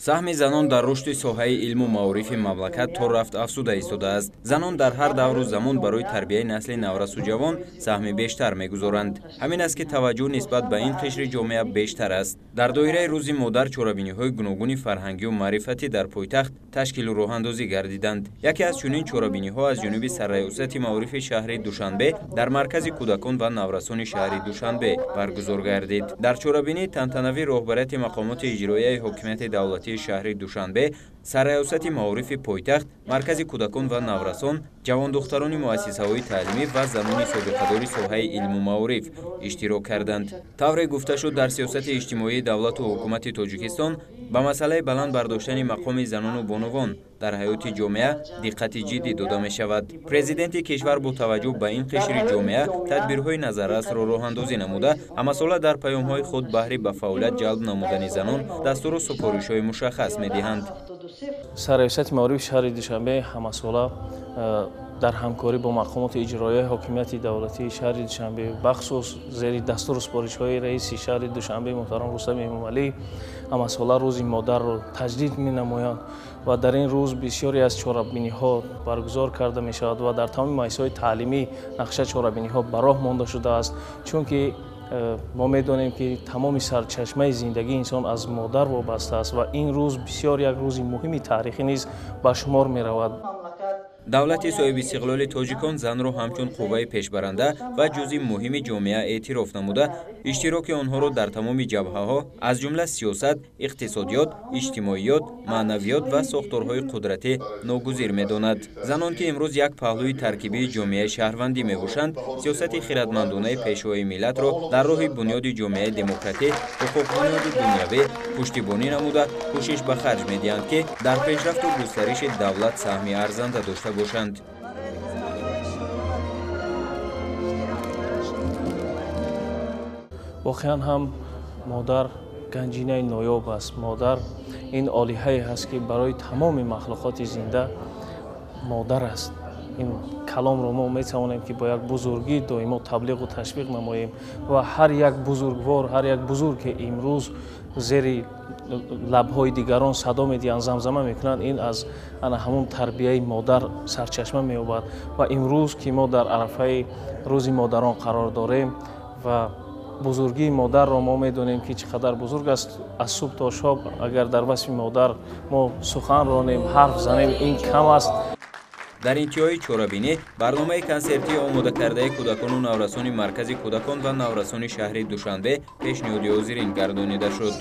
Саҳми занон дар рушди соҳаи илму маорифи мамлакат то рафт афзуда истодааст. Занон дар ҳар давру замон барои тарбияи насли наврасу ҷавон саҳми бештар мегузоранд. Ҳамин аст, ки таваҷҷӯҳ нисбат ба ин қишри ҷомеа бештар аст. Дар доираи Рӯзи модар чорабиниҳои гуногуни фарҳангию маърифатӣ дар пойтахт ташкилу роҳандозӣ гардиданд. Яке аз чунин чорабиниҳо аз ҷониби Сарраёсати маорифи шаҳри Душанбе дар Маркази кӯдакон ва наврасони шаҳри Душанбе баргузор гардид. Дар чорабинии тантанавӣ роҳбарияти мақомоти иҷроияи ҳокимияти давлатии шаҳри Душанбе, Сарраёсати маорифи пойтахт, Маркази кӯдакон ва наврасон, ҷавондухтарони муассисаҳои таълимӣ ва занони собиқадори соҳаи илму маориф иштирок карданд. Тавре гуфта шуд, дар сиёсати иҷтимоии давлату ҳукумати Тоҷикистон ба масъалаи баланд бардоштани мақоми занону бонувон дар ҳаёти ҷомеа диққати ҷиддӣ дода мешавад. Президенти кишвар бо таваҷҷӯҳ ба ин қишри ҷомеа тадбирҳои назаррасро роҳандозӣ намуда, ҳамасола дар паёмҳои худ баҳри ба фаъолият ҷалб намудани занон дастуру супоришҳои мушаххас медиҳанд. Сарраёсати маорифи шаҳри Душанбе ҳамасола дар ҳамкорӣ бо мақомоти иҷроияи ҳокимияти давлатии шаҳри Душанбе, бахусус зери дастуру супоришҳои раиси шаҳри Душанбе муҳтарам Рустам Эмомалӣ, ҳамасола Рӯзи модарро таҷдид менамоянд ва дар ин рӯз бисёре аз чорабиниҳо баргузор карда мешавад ва дар тамоми муассисаҳои таълимӣ нақша чорабиниҳо ба роҳ монда шудааст, чунки мо медонем, ки тамоми сарчашмаи зиндагии инсон аз модар вобаста аст ва ин рӯз бисёр як рӯзи муҳими таърихӣ низ ба шумор меравад. Давлати соҳибистиқлоли тоҷикон занро ҳамчун қувваи пешбаранда ва ҷузъи муҳими ҷомеа эътироф намуда, иштироки онҳоро дар тамоми ҷабҳаҳо, аз ҷумла сиёсат, иқтисодиёт, иҷтимоиёт, маънавиёт ва сохторҳои қудратӣ ногузир медонад. Занон, ки имрӯз як паҳлӯи таркибии ҷомеаи шаҳрвандӣ мебошанд, сиёсати хиратмандонаи пешвои миллатро дар роҳи бунёди ҷомеаи демократӣ, ҳуқуқбунёди дунявӣ пуштибонӣ намуда, кӯшиш ба харҷ медиҳанд, ки дар пешрафту густариши давлат саҳми арзанда дошта бошанд. Воқеан ҳам модар ганҷинаи ноёб аст. Модар ин олиҳае ҳаст, ки барои тамоми махлуқоти зинда модар аст. Ин каломро мо метавонем, ки бо як бузургӣ доимо таблиғу ташвиқ намоем ва ҳар як бузургвор, ҳар як бузург, ки имрӯз зери лабҳои дигарон садо медиҳанд, замзама мекунанд, ин аз ана ҳамон тарбияи модар сарчашма меёбад. Ва имрӯз, ки мо дар арафаи Рӯзи модарон қарор дорем ва бузургии модарро мо медонем, ки чӣ қадар бузург аст, аз субҳ то шоб агар дар васфи модар мо сухан ронем, ҳарф занем, ин кам аст. Дар интиҳои чорабинӣ барномаи консертии омодакардаи кӯдакону наврасони Маркази кӯдакон ва наврасони шаҳри Душанбе пешниҳоди ҳозирин гардонида шуд.